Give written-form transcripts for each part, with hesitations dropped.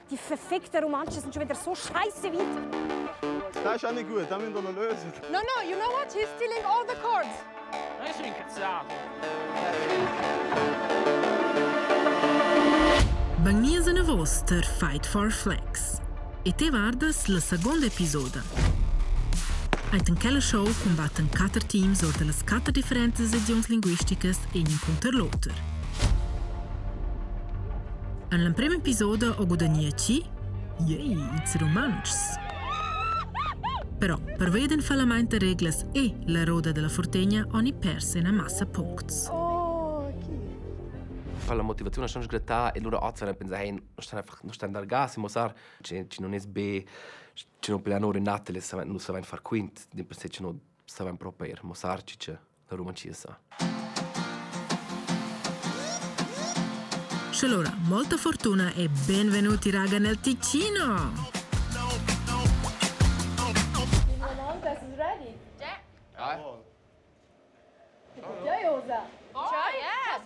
Die verfickten Romanchen sind schon wieder so scheiße weit. Das ist auch nicht gut, das müssen wir noch lösen. No, no, you know what? He's stealing all the cards. Ma io sono incazzato. Bagnias enavos tar Fight for Flags. E te vardas la seconda episoda. Ait in quella show cumbattan quatter teams or da las quatter differentas regiuns linguisticas in cunter l'oter. En l'emprema episoda ho gudagnà chi? Yay, ils Rumantschs! Però per veder in fallamaint da reglas e la roda della Furtegna oni pers ina massa puncts. Oh, okay. Fa la motivazione schon sgrattà e lura ozza pensa hey, non stan einfach non stan dar gas e mossar che che non es be che non plean ora in natale non saven far quint di per sé che non saven proprio er mossar che la Romancia sa. Sche allora, molta fortuna e benvenuti raga nel Ticino! Das ist ready. Ja. Ja, Josa. Oh, yeah.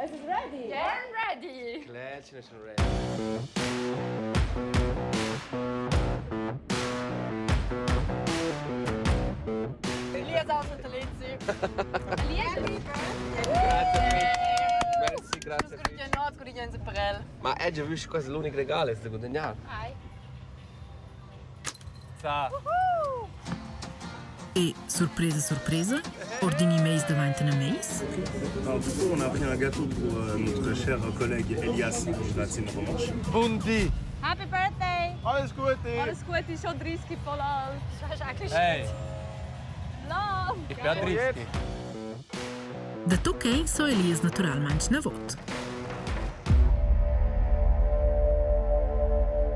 Es ist ready. Born ready. Klätschen ist schon ready. Elias aus der Lezi. Grazie, grazie. Ma è già visto quasi l'unico regalo da guadagnare. E, surpresa surpresa, ordini meis davanti a meis? Alors, du coup, on a pris un gâteau pour euh, notre cher collègue Elias de la team Romanche. Buondì! Happy birthday! Alles Gute! Alles Gute, schon 30 voll alt. Das ist eigentlich Hey, Love. ich bin 30. Da tut so Elias naturalmaing navot.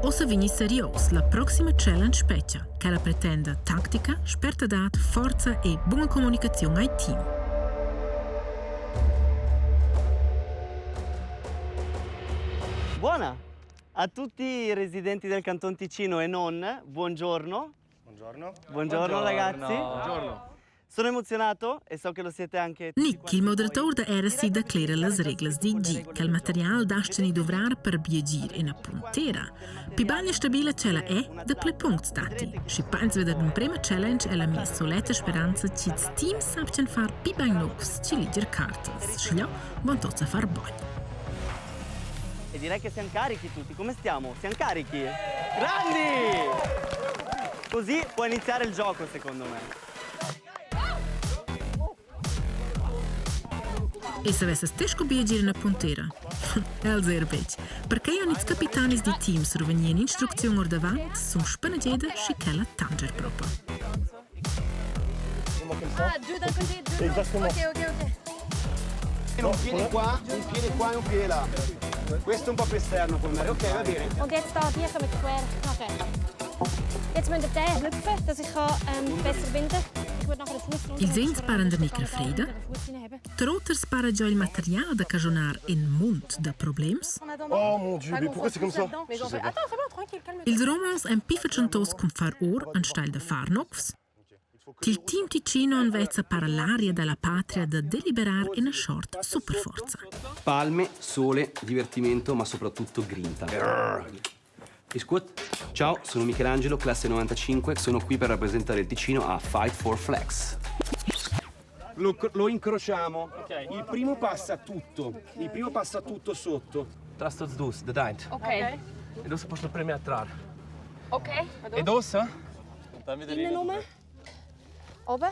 Ossa vegni serios, la proxima challenge spetga, ch'ella pretenda tactica, spertadad, forza e buna comunicaziun ai team. Buona! A tutti i residenti del Canton Ticino e non, buongiorno. Buongiorno. Buongiorno, ragazzi. Buongiorno. Sono emozionato e so che lo siete anche tutti Nick, il quanti moderator voi. da RSI declera las reglas di gi, che il material dastgani duvrar per biagir ina puntera. Pi bagna stabila cella è, da ple puncts datti. Schi pains veder l'emprema challenge è la mia soletta speranza ch'ils teams sappian far pi bagn lux chi liger cartas. Schigliò van tots a far bogn. E direi che siamo carichi tutti. Come stiamo? Siamo carichi? Grandi! Così può iniziare il gioco, secondo me. E savessas te sco biagir ina puntera? Els er betg. Perquei han ils capitanis di team survegnì in'instrucziun ordavant sun spanageda schi ch'ella tanger propa. Ah, deux d'un côté, deux de l'autre. Exactement. Ok, ok, ok. Un piede qua, un piede qua e un piede là. Questo è un po' più esterno come Ok, va bene. Und jetzt da, die kommen quer nachher. Jetzt müsst ihr den lüpfen, dass ich kann, besser binden kann. Ich würde nachher den Fuß runter. Ils ins paran da nicra freda, Troters para già il material da caschunar in mund da problems. Oh mon dieu, mais pourquoi c'est comme ça Mais j'en fais. Attends, c'est bon, tranquille, calme-toi. Ils Romans èn pi fatschentos cun far or enstagl da far novs. Il team Ticino invezza para l'aria dalla patria da deliberar ina short superforza. Palme, sole, divertimento, ma soprattutto grinta. Iscut? Ciao, sono Michelangelo, classe 95, sono qui per rappresentare il Ticino a Fight for Flex. Lo, lo incrociamo. Il primo passa tutto. Il primo passa tutto sotto. Tras tots dus, da daint. Ok. E adesso posso premere a trar. Ok. E adesso? Innen rum. Oben.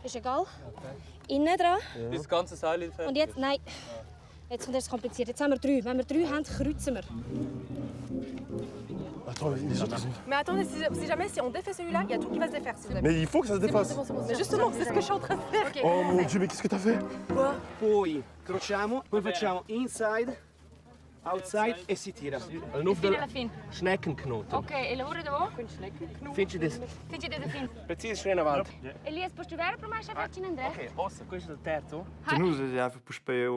Ist egal. Innen dran. Das ganze Seil ist Und jetzt, nein. Jetzt kommt erst kompliziert. Jetzt haben wir drei. Wenn wir drei haben, kreuzen wir. Attends, les autres, ils ont... Mais attendez, si, si jamais si on défait celui-là, il y a tout qui va se défaire. Si vous avez- Mais il faut que ça se C'est bon, défasse. c'est bon, c'est bon. Mais justement, c'est ce que je suis en train de faire. Oh mon dieu, mais qu'est-ce que t'as fait Poi crociamo, poi facciamo inside, outside e si tira. Il nuf Fine alla fine. Schneckenknoten. Ok, e lavoro da wo? Finci des. Finci da fin. Precis schön avanti. Elias, posso vedere per me se faccio in Andrea? Ok, ossa, questo è il terzo. Nus es einfach puspei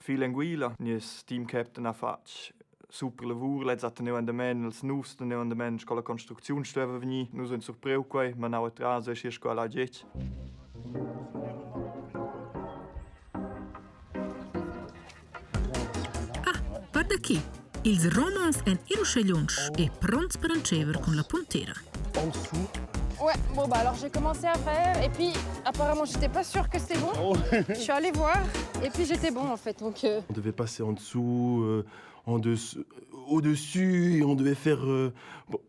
viel anguila. Nies team captain ha fatg super lavur, lez ha teniu endament els nufs, teniu endament sco la construcziun stueva vegnir. Nus vein surpriu quei, manau atras e schi sco el ha getg. Ah, guarda qui! Ils Romans èn er uschè lunsch e pronts per entscheiver cun la puntera. Ouais, bon bah alors j'ai commencé à faire et puis apparemment j'étais pas sûre que c'était bon. Oh. Je suis allée voir et puis j'étais bon en fait donc. Euh... On devait passer en dessous, euh, en dessous, au-dessus et on devait faire. Euh, bon,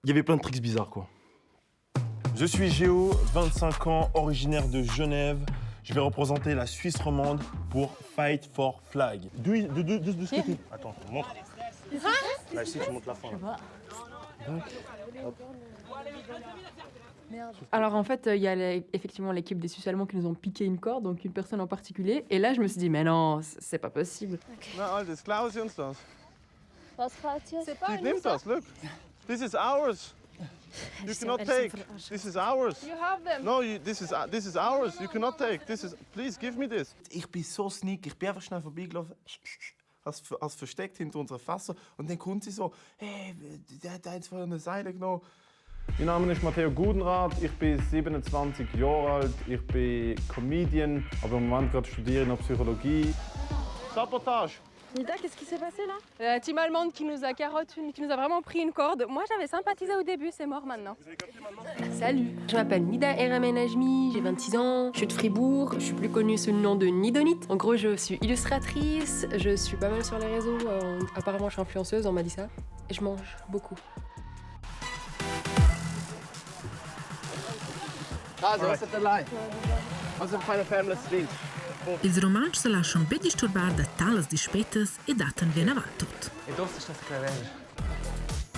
il y avait plein de tricks bizarres quoi. Je suis Géo, 25 ans, originaire de Genève. Je vais représenter la Suisse romande pour Fight for Flag. D'où de, de, de, de ce côté Attends, je te montre. Là, ici, tu montes la fin. Là. Alors en fait, il y a effectivement l'équipe des Suisses allemands qui nous ont piqué une corde, donc une personne en particulier. Et là, je me suis dit, mais non, c'est pas possible. Na, das klauen sie uns das. Was klaut sie uns? Die nimmt das, look. This is ours. You cannot take. This is ours. You have them. No, you, this is this is ours. You cannot take. This is. Please give me this. Ich bin so sneaky. Ich bin einfach schnell vorbeigelaufen. Has, has versteckt hinter unserer Fässer. Und dann kommt sie so, hey, der hat eins von einer Seile genommen. Mein Name ist Matteo Gudenrath, ich bin 27 Jahre alt, ich bin Comedian, aber im Moment gerade studiere ich noch Psychologie. Sabotage! Nida, qu'est-ce qui s'est passé là La team allemande qui nous a carotte, une, qui nous a vraiment pris une corde. Moi, j'avais sympathisé au début, c'est mort maintenant. Salut, je m'appelle Nida Eramenajmi, j'ai 26 ans, je suis de Fribourg, je suis plus connue sous le nom de Nidonite. En gros, je suis illustratrice, je suis pas mal sur les réseaux, euh, apparemment je suis influenceuse, on m'a dit ça. Et je mange beaucoup. Also, was ist der Also, feine Family Ding. Ils Rumantschs sa laschan be disturbar da talas dispettas e dattan vinavant tut. E dove sta scrivendo?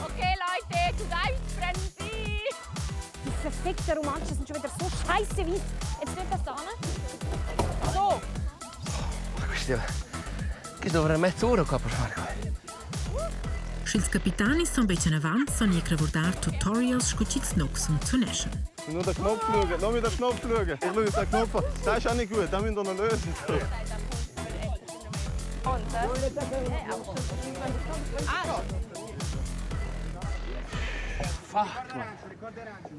Okay, Leute, zu Frenzy! Die verfickten Romanchen sind schon wieder so scheiße weit. Jetzt nicht das da hin. So. Questo, questo dovrà mezz'ora qua per fare quello. Sch'ils capitanis son betg enavant, son i ravurdar tutorials sco ch'ils nocs funcziuneschan. Nur den Knopf schauen, nur mit dem Knopf schauen. Ich schaue jetzt den Knopf an. Das ist auch nicht gut, das müssen wir noch lösen. Fuck, man.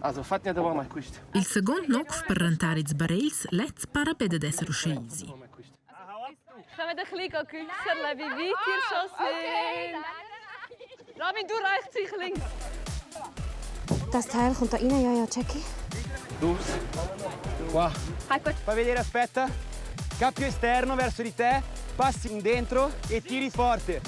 Also, fatti eine domanda questo. Il second nov per rentar ils barels lez para be dad esser uschè easy. Können wir ein bisschen güchserle, wie weit ihr schon sind? Ramin, du rechts, ich links. Das Teil kommt da rein, ja, ja, Jackie. Dus. Qua. Fai vedere, aspetta. Cappio esterno verso di te, passi in dentro e tiri forte.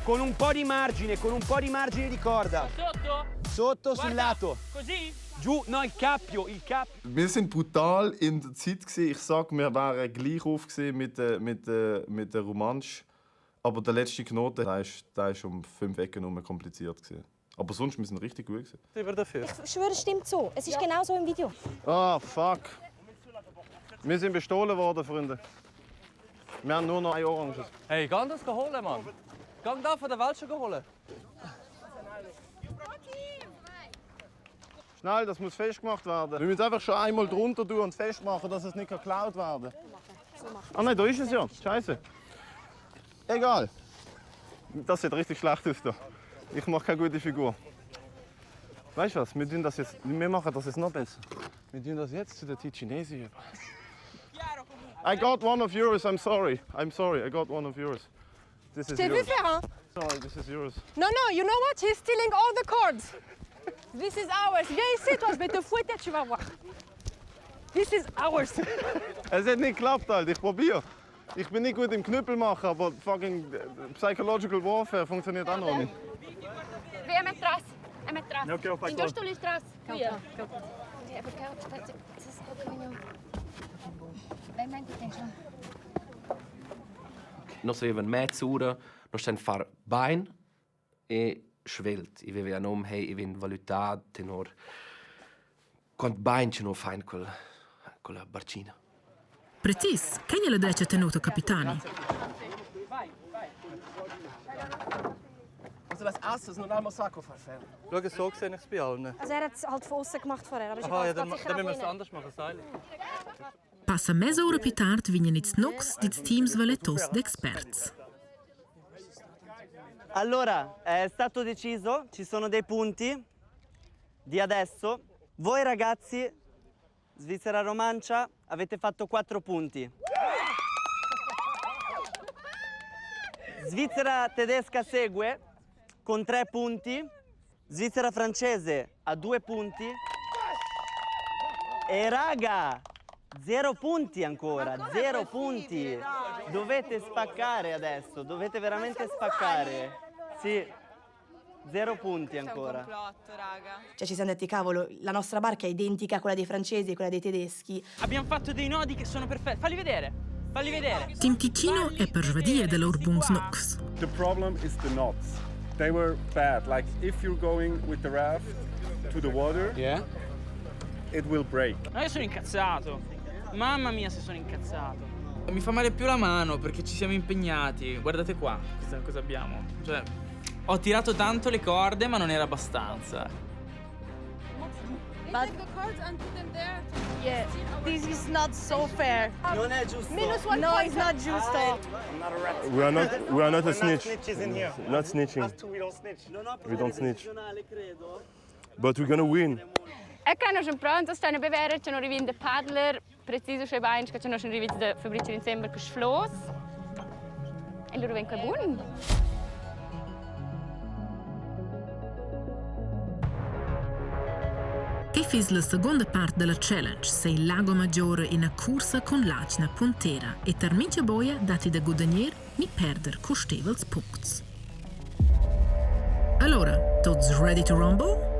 Con un po' di margine, con un po' di margine di corda. Sotto? Sotto, sul lato. Così? Giù, no, il cappio, il cappio. Wir sind brutal in der Zeit gewesen. Ich sag, wir wären gleich auf gewesen mit der, mit der, mit der Romansch. Aber der letzte Knoten, der ist, der ist um fünf Ecken herum kompliziert gewesen. Aber sonst, wir sind richtig gut gewesen. Über dafür. Ich schwöre, es stimmt so. Es ist genau so im Video. Ah, fuck. Wir sind bestohlen worden, Freunde. Wir haben nur noch eine Orange. Hey, geh das holen, Mann. Geh da von der Welt schon holen. Schnell, das muss festgemacht werden. Wir müssen einfach schon einmal drunter tun und festmachen, dass es nicht geklaut werden kann. Ah nein, da ist es ja. Scheiße. Egal. Das sieht richtig schlecht aus da. Ich mache keine gute Figur. Weißt du was? Wir, tun das jetzt, wir machen das jetzt noch besser. Wir tun das jetzt zu der Ticinesi über. I got one of yours, I'm sorry. I'm sorry, I got one of yours. This Je is t'ai vu yours. faire, hein? Sorry, this is yours. Non, non, you know what? He's stealing all the cords. This is ours. Viens ici, toi, je vais te fouetter, tu vas voir. This is ours. Es hat nicht geklappt, Alter. Ich probiere. Ich bin nicht gut im Knüppel machen, aber fucking Psychological Warfare funktioniert auch noch nicht. Vem atrás? Em atrás. Ok, eu In giusto lì atrás. Ja. Noi avevan mezz'ora, noi sten far bain e svelt. I aveva nom, hey, i ven valutat tenor quant bain che no fein col con la barcina. Precis, quai è la dretga tenuta capitani. Also das Ass non almo sacco far ferm. Schau, so sehe ich es bei allen. Also er hat es halt von außen gemacht vorher, aber ist Aha, egal, ja, es dann, geht sicher dann auch müssen wir es von innen. anders machen, Seil. Passa mesa ura più tard vegnan ils nocs dils teams valetos d'experts. Allora, è stato deciso, ci sono dei punti di adesso. Voi ragazzi, Svizzera Romancia, avete fatto 4 punti. Svizzera tedesca segue con tre punti. Svizzera francese ha due punti. E raga, zero punti ancora, zero punti. Dovete spaccare adesso, dovete veramente spaccare. Sì, zero punti ancora. raga. Cioè ci siamo detti, cavolo, la nostra barca è identica a quella dei francesi e quella dei tedeschi. Abbiamo fatto dei nodi che sono perfetti. Falli vedere, falli vedere. Team Ticino è persvadia da lur buns nocs. The problem is the knots. They were bad. Like if you're going with the raft to the water, yeah. it will break. No, io sono incazzato. Mamma mia se sono incazzato. Mi fa male più la mano perché ci siamo impegnati. Guardate qua cosa, cosa abbiamo. Cioè, ho tirato tanto le corde, ma non era abbastanza. But the cards and put them there. Yeah, this is not so fair. Non è giusto. Minus one no, it's not giusto. We are not, we are not a We're not snitch. snitches in here. Not snitching. Us two, we don't snitch. We don't snitch. But we're gonna win. Ecco, noi siamo pronti, stanno a bevere, ci hanno rivinto paddler, preciso che bain, che ci hanno rivinto da Fabrizio insieme con Schloss. E loro vengono buon. Che fiss la seconda part della challenge se il Lago Maggiore ina cursa con l'agna puntera e tar mincha boia datti da gudagner ni perder custevels puncts. Allora, tots ready to rumble?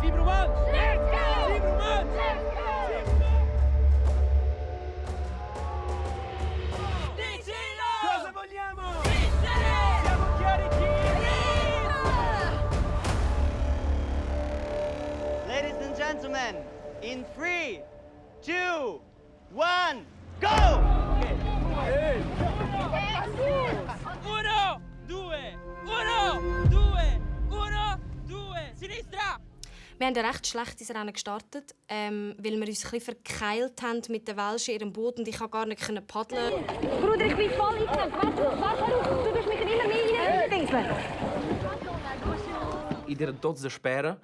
Team Romansch! Let's go! Team Romansch! Cosa vogliamo? Vincere! Siamo carichi! Ladies and gentlemen, in 3, 2, 1, go! Uno, due, uno, due, uno, due, sinistra! Wir haben ein recht schlechtes Rennen gestartet, weil wir uns ein bisschen verkeilt haben mit den Welschen in ihrem Boot und ich konnte gar nicht können paddeln. Bruder, ich bin voll eingeklemmt. Warte, warte, hör auf. Du tust mich immer mehr reindingseln. Id eran tots da spera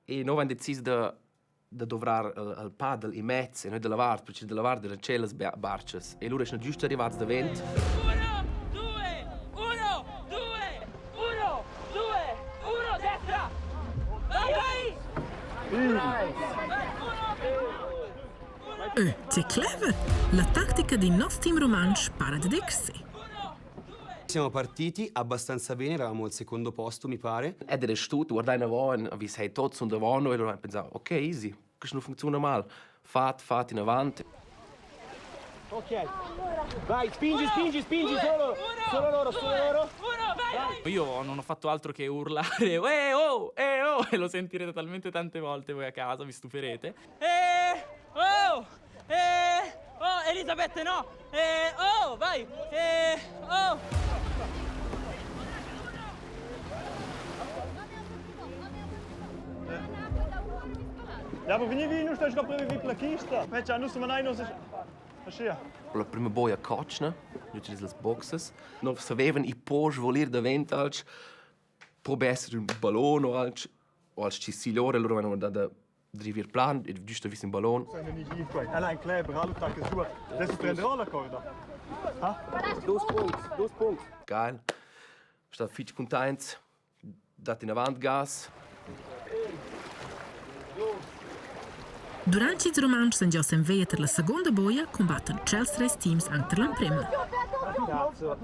e noi vain decis da da dovrar il, il paddle in mezz e noi da la vart, perché da la vart eran tschellas barchas e lura eschan giüst arrivats davent. Uno, due, uno, due, uno, due, uno, destra! Vai, vai! Ö, tge clever! La tactica di noss team rumantsch para dad esser. Siamo partiti abbastanza bene, eravamo al secondo posto, mi pare. Ed era stut, guardai inavant, ho vis hey tots sun davant noi e lura pensavo, ok, easy, questo non funziona mal. Fat, fat in avant. Ok. Vai, spingi, spingi, spingi, solo, solo loro, solo loro. Io non ho fatto altro che urlare eh oh, eh oh e lo sentirete talmente tante volte voi a casa, vi stuferete. Eh, oh, eh, oh, Elisabetta no! Eh, oh, vai! Eh, oh! Ja, aber wenn ich wie, nu stehst du gerade wie Plakista. Mensch, nu sono mai non si. La prima boia cotschna, utiliso las boxes. Non sapevan i po svolir davent alch, po esser un ballon o alch, o alch ci sigliore, loro vanno da da drivir plan e giusto vis un ballon. Allein Kleber, hallo Tag, su. Das ist prenderò la corda. Dos punts, dos punts. Geil. Sta fitch contents, dat in avant gas. Durant ch'ils Rumantschs èn gia s'envia tar la segunda boia, cumbattan tschels treis teams anc tar l'emprima. Cazzo.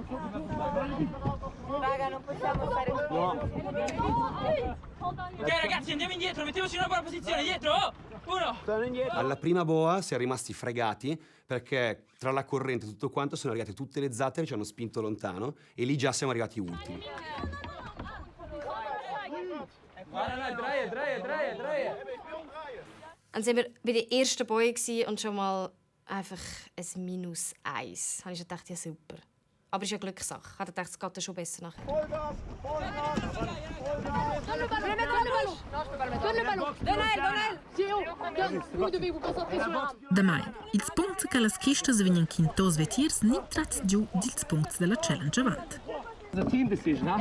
Raga, non possiamo fare No. Ok ragazzi, andiamo indietro, mettiamoci in una buona posizione, dietro! Oh! Uno! Alla prima boa si è rimasti fregati perché tra la corrente e tutto quanto sono arrivate tutte le zattere, ci hanno spinto lontano e lì già siamo arrivati ultimi. Nein, nein, drei, drei, drei, drei. Dann sind wir bei der ersten Boje gewesen und schon mal einfach ein Minus eins. Da habe ich schon gedacht, ja super. Aber es ist ja Glückssache. Ich habe gedacht, es geht dann schon besser nachher. Donne le ballon, donne le ballon. Donne le ballon. Donne-elle, donne-elle. Gio, vous devez vous concentrer sur la Damai, ils puncts che las chistas vegnan quintos vetiers ni trats giu dils puncts della challenge avant. It's a team decision, huh?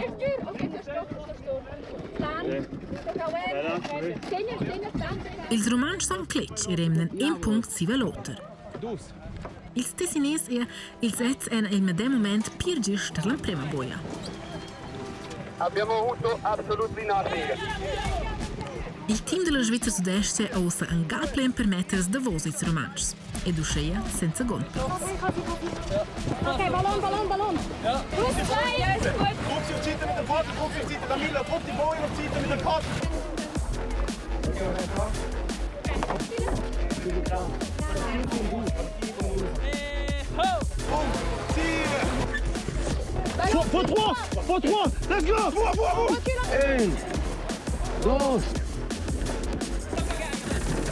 Ils Rumantschs han cletg e remnan in punct siva l'oter. Dus. Ils Tessinès e ils Ets èn il medem mument pir gist tar l'emprima boia. Abbiamo avuto absolutely nothing. Il team della Svizzera Sudeste ha ussa angal plen permetters davos ils Rumantschs ed uscheia senza gondplaz. Okay, Ballon, Ballon, Ballon. Ja. Plus zwei. Ja, ist gut. Druck sie auf die Seite mit dem Paddel, druck sie auf die Seite, Camilla, druck die Boje auf die Seite mit dem Paddel. Fois 3 Fois 3 Let's go Un, dos,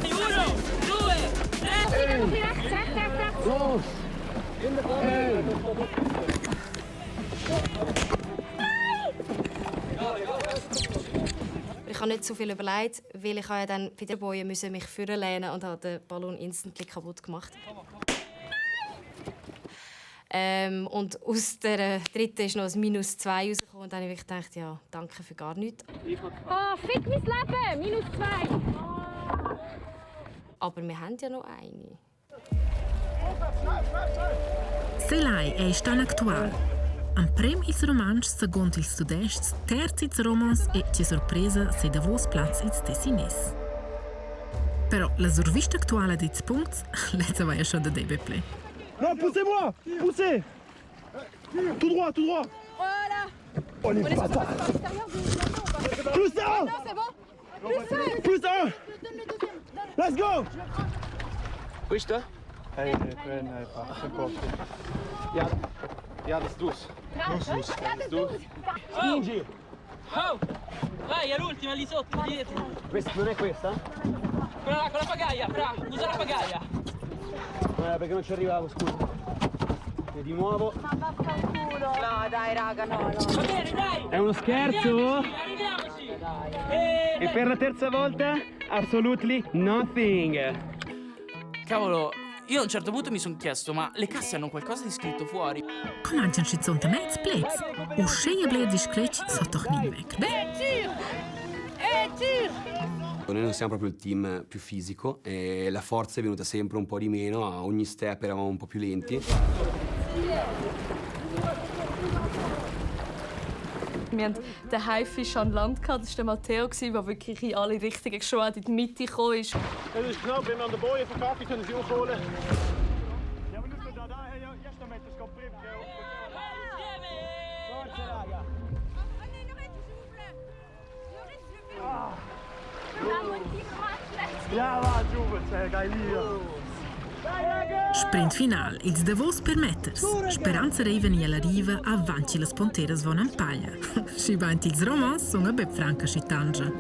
Uno, due, tre. Rechts, rechts, rechts, rechts. dos, un. Ich habe nicht so viel überlegt, weil ich habe ja dann bei der Boje müssen mich vorlehnen und habe den Ballon instantly kaputt gemacht. Und aus der dritten ist noch ein Minus 2 rausgekommen und dann habe ich gedacht, ja, danke für gar nichts. Ah, fick mein Leben! Minus zwei. Aber wir haben ja noch eine. Selai è stan actual. Amprem ils Rumantschs, secund ils Tudestgs, terz ils Romans e, che sorpresa, sei davos plaz ils Tessinès. Però la survista actuala dils puncts, lezza va ja schon da DBP. Non, poussez-moi Poussez Tout droit, tout droit Voilà. Oh les On est sur bâtards l'extérieur du plateau ou pas? Plus un Non, c'est bon. Plus un. Plus un Let's go Questo? Ja, ja, das dus. Das dus. Spingi! Oh! Vai, è l'ultima lì sotto, dietro. Questa non è questa? Quella là, con la pagaia, fra, usa la pagaia. Perché non ci arrivavo, scusa. E di nuovo. Ma vaffanculo. No, dai, raga, no, no. Va bene, dai. È uno scherzo? Arriviamoci, E per la terza volta, absolutely nothing. Cavolo, io a un certo punto mi sono chiesto, ma le casse hanno qualcosa di scritto fuori? Co mangian schizunt mez pleds? Uscheia bler discletg sa doch nin weg, ne? Tür! E tür! Noi non siamo proprio il team più fisico e la forza è venuta sempre un po' di meno, a ogni step eravamo un po' più lenti. Wir hatten den Haifisch an Land. gehabt. Das war der Matteo, der wirklich in alle Richtungen schon in die Mitte gekommen ist. Es ist knapp, wenn wir an der Boje verkacken, können sie aufholen. Ja, va, giù, cioè, geil hier. Sprint final, ils davos per metters. Speranza reivan alla riva avanti las ponteras von ampaglia. Schi bain ils Romans sun a be franca schi tangia.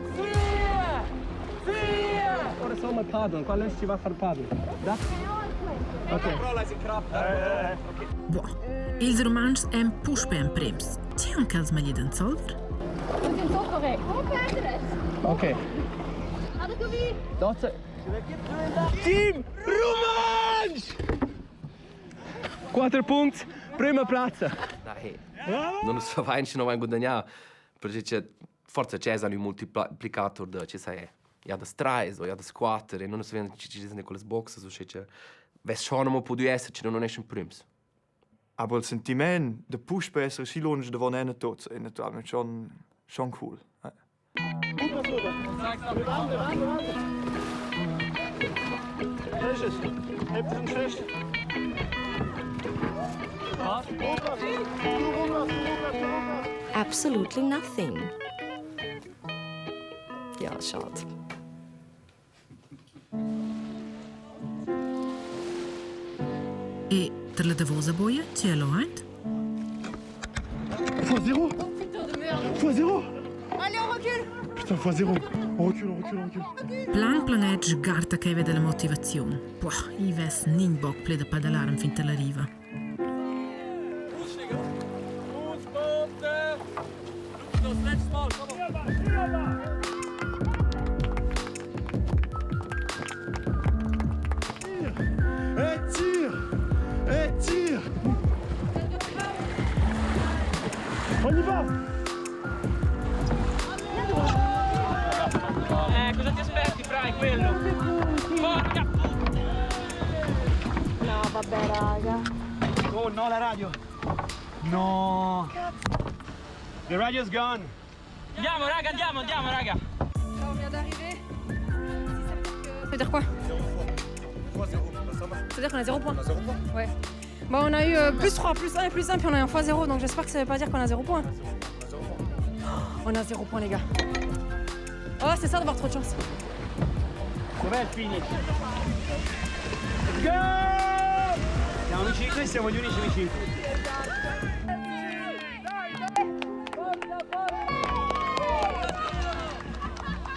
Ora siamo al paddle, qua lei ci va a fare paddle. Da? Ok. Boah, ils Romans èn puspè emprems. Ti han quels meglier d'ensolver? Wir sind so korrekt. Ok. Dozze. Team Romansch! Quattro punti, prima piazza. Dai. Non so vain non vain guadagnà, perché c'è forse c'è un moltiplicator da ci sai ja das drei so ja das quattro e non so ci ci sono quelle boxes o c'è ves schon mo podu esser ci non esce prims. Aber il sentiment de puspei esser aschi lunsch davon ena tuts è naturalmente schon, schon cool. Das ist es. Hebt es fest. Absolutely nothing. Ja, schade. E per la davosa boia, chi è lo aint? Fois zéro Fois zéro Allez, on recule. Putain, fois zéro On recule, on recule, on recule. Plan planet sgarta che vede la motivazione. Boah, i ves nin boc ple da pedalar fin alla riva. Das letzte Mal, komm. Et tire Et tire On y va Cosa ti aspetti, Fra? È quello. Porca puttana. Vabbè, raga. Oh no, la radio! No! The radio's gone! Andiamo, raga, andiamo, andiamo, raga. On vient d'arriver. Ça veut dire quoi Ça veut dire qu'on a 0 point. Ouais. Bon, on a eu euh, plus 3, plus 1 et plus 1, puis on a eu un x 0, donc j'espère que ça veut pas dire qu'on a 0 point. Oh, on a 0 point, les gars. Oh, c'est ça d'avoir trop de chance. Dov'è il finish? Let's go! Siamo amici, noi siamo gli unici amici.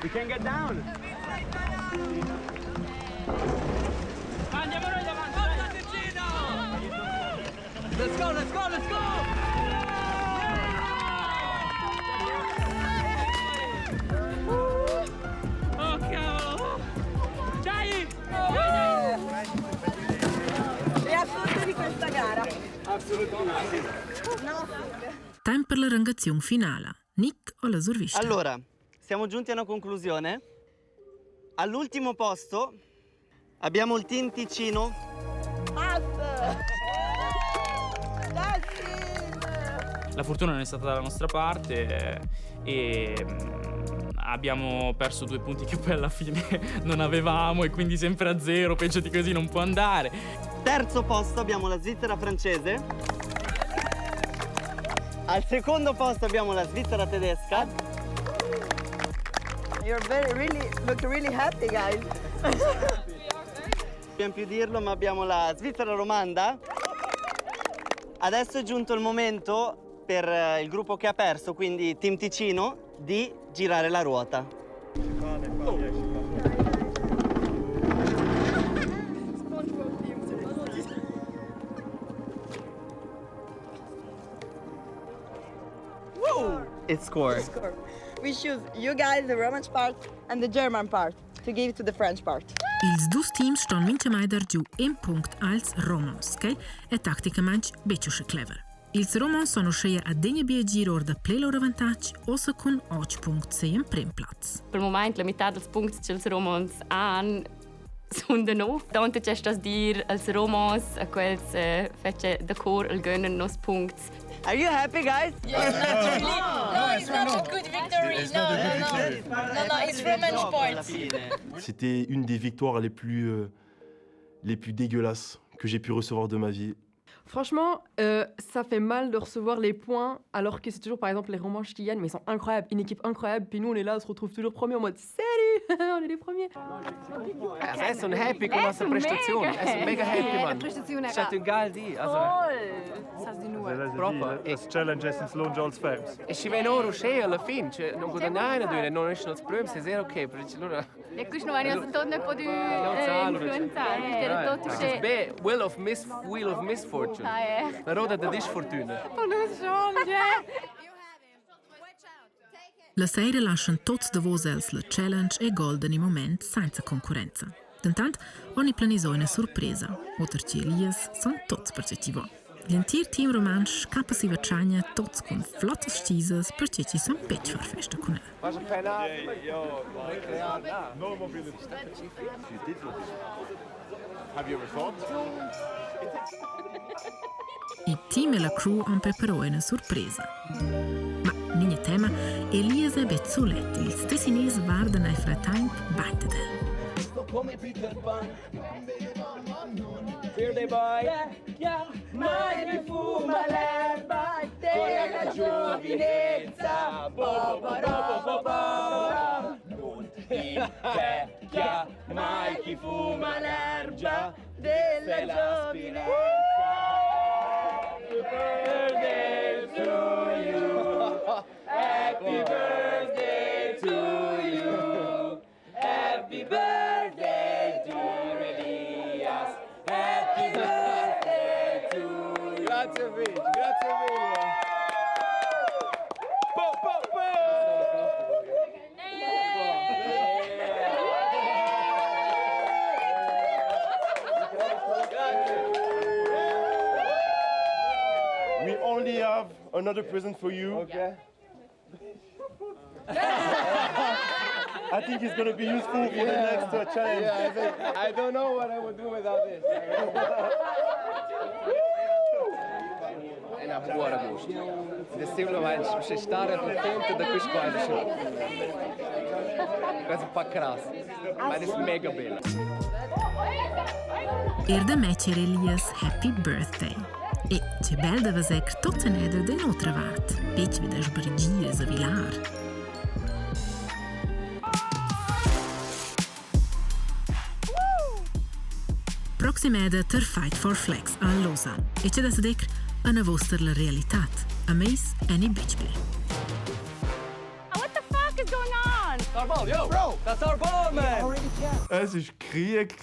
We can get down. Andiamo noi davanti. Forza Ticino! Let's go, let's go, let's go! Oh cavolo! Dai! Dai, dai! Riassunto di questa gara. Assolutamente. Temp per la rangaziun finala. Nick o la survista. Allora, siamo giunti a una conclusione. All'ultimo posto abbiamo il team Ticino. La fortuna non è stata dalla nostra parte eh, e abbiamo perso due punti che poi alla fine non avevamo e quindi sempre a zero, peggio di così non può andare. Terzo posto abbiamo la Svizzera francese. Al secondo posto abbiamo la Svizzera tedesca. You're very, really, look really happy, guys. Dobbiamo più dirlo, ma abbiamo la Svizzera romanda. Adesso è giunto il momento per eh, il gruppo che ha perso, quindi Team Ticino, di girare la ruota. It's score. Score. We choose you guys, the Romansh part, and the German part to give to the French part. Ils dus teams ston mintgamai dar giu in punct als Romans, quai è tacticamain betg uschè clever. Ils Romans sono uscheia adegna biagir or da ple lur avantatg, ossa cun 8 puncts sei emprem plaz. Per il moment la metà dels punts che els Romans han sun da nov. Tanto c'è stas dir als Romans a quels eh, fece da cor el gönnen nos puncts. Are you happy, guys? Yeah, not really. No, it's not a good victory. No, no, no. No, no, it's Romansh part. C'était une des victoires les plus, euh, les plus dégueulasses que j'ai pu recevoir de ma vie. Franchement, euh, ça fait mal de recevoir les points alors que c'est toujours par exemple les Romanches qui gagnent, mais ils sont incroyables, une équipe incroyable. Puis nous, on est là, on se retrouve toujours premiers en mode salut, on est les premiers. Also, è sono happy con la prestazione. È sono mega happy, man. La prestazione È stato un geil di. Also, Proper. Das Challenge ist ins Lohn als Ferms. E si ven ora uscire alla fine, cioè non guadagnare due, non escono als primi, è sehr ok, perché allora Ja, questo non è tot nicht potuto influenzare. Questo era tutto Das ist B, Wheel of, Mis Wheel of Misfortune. Ah, ja. La roda da disfortuna. La sera laschan tots davos els la challenge e golden in moment senza concurrenza. Dentant oni planisò ina surpresa. Oter che Elias son tots percettivo. L'entir team romansch scappa si vatschagna tots cun flottas stisas perche chi san betg far festa cun el. Il team e la crew han preparò ina surpresa. Ma nigna tema, Elias è betg sulet. Ils Tessinesi guardan ei fratemp bain dad el. Come Peter Pan. Birthday boy. Mai chi fuma l'erba della giovinezza. Bo, bo, bo, bo, bo. Non invecchia mai chi fuma l'erba della giovinezza. Happy birthday to you. Happy birthday to you. Happy birthday dear Elias. Happy birthday to you. Grazie Vince, grazie mille. Po, po, po. We only have another present for you. Okay. I think it's gonna be useful for the next uh, challenge. Yeah, I, think, I don't know what I would do without this. ha buora gust. Ed es simplamaing uschè stara contenta da quist qua es Quasi un pa crass, ma es mega bella. Er da metter Elias Happy Birthday. E che bel da veser tot en eder d'ün'otra vart, betg vi da sbrigir e savilar. Proximeda ter Fight for Flex a Lausanne. E c'è da sedir anavos tar la realitad. A meis eni betg ple. What the fuck is going on? Our ball, yo! Bro, that's our ball, man! Es war Krieg.